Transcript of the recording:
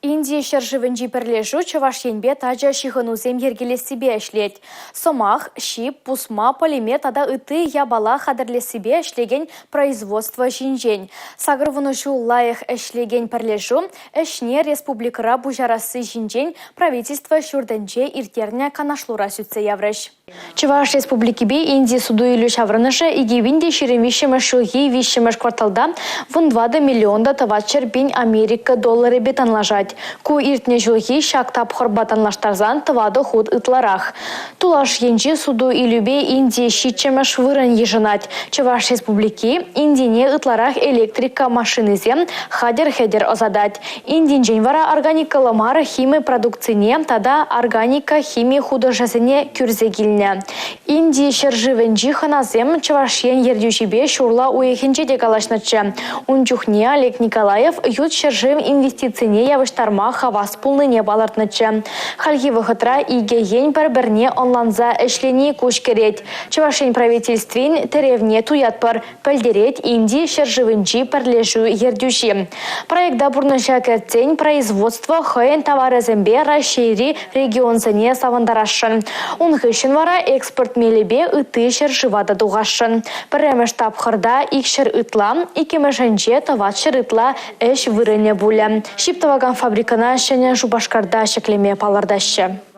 Инди ҫӗршывӗнчи пӗрлешӳ Чӑваш Енпе тачӑ ҫыхӑнусем йӗркелессипе ӗҫлет. Сӑмах – ҫип, пусма, полимер тата ытти япала хатӗрлессипе ӗҫлекен производство ҫинчен. 80 ҫул лайӑх ӗҫлекен пӗрлешӳ ӗҫне республикӑра пуҫарасси ҫинчен Правительство ҫуртӗнче ирттернӗ канашлура сӳтсе яврӗҫ. Чӑваш Республикипе Инди суту-илӳ ҫаврӑнӑшӗ 2023-мӗш ҫулхи виҫҫӗмӗш кварталта 14 миллион та 400 пин Америка долларӗпе танлашать. Ку иртнӗ ҫулхи ҫак тапхӑрпа танлаштарсан тӑватӑ хут ытларах. Тулаш енчи суту-илӳпе Инди ҫиччӗмӗш вырӑн йышӑнать. Чӑваш Республики Индине ытларах электрика машинисем, хатӗр-хӗтӗр ӑсатать. Индинчен вара органикӑллӑ мар хими продукцине тата органика хими хутӑшӗсене кӳрсе килнӗ. Инди ҫӗршывӗнчи хӑнасем Чӑваш Ен ертӳҫипе ҫурла уйӑхӗнче те калаҫнӑччӗ. Ун чухне Олег Николаев ют ҫӗршыв инвестицине явӑҫтарма хавас пулнине палӑртнӑччӗ. Хальхи вӑхӑтра икӗ ен пӗр-пӗрне ӑнланса ӗҫлени куҫ кӗрет. Чӑваш Ен Правительствин тӗревне туятпӑр, пӗлтерет Инди ҫӗршывӗнчи пӗрлешӳ ертӳҫи. Проекта пурнӑҫа кӗртсен производство хӑйӗн таварӗсемпе Раҫҫейри регионсене савӑнтарасшӑн. Ун хыҫҫӑн вара экспорт мелӗпе ытти ҫӗршыва та тухасшӑн. Пӗрремӗш тапхӑрта 200 ытла, иккӗмӗшӗнче 400 ытла ӗҫ вырӑнӗ пулӗ. Ҫип тӑвакан фабрикӑна Ҫӗнӗ Шупашкарта ҫӗклеме палӑртаҫҫӗ.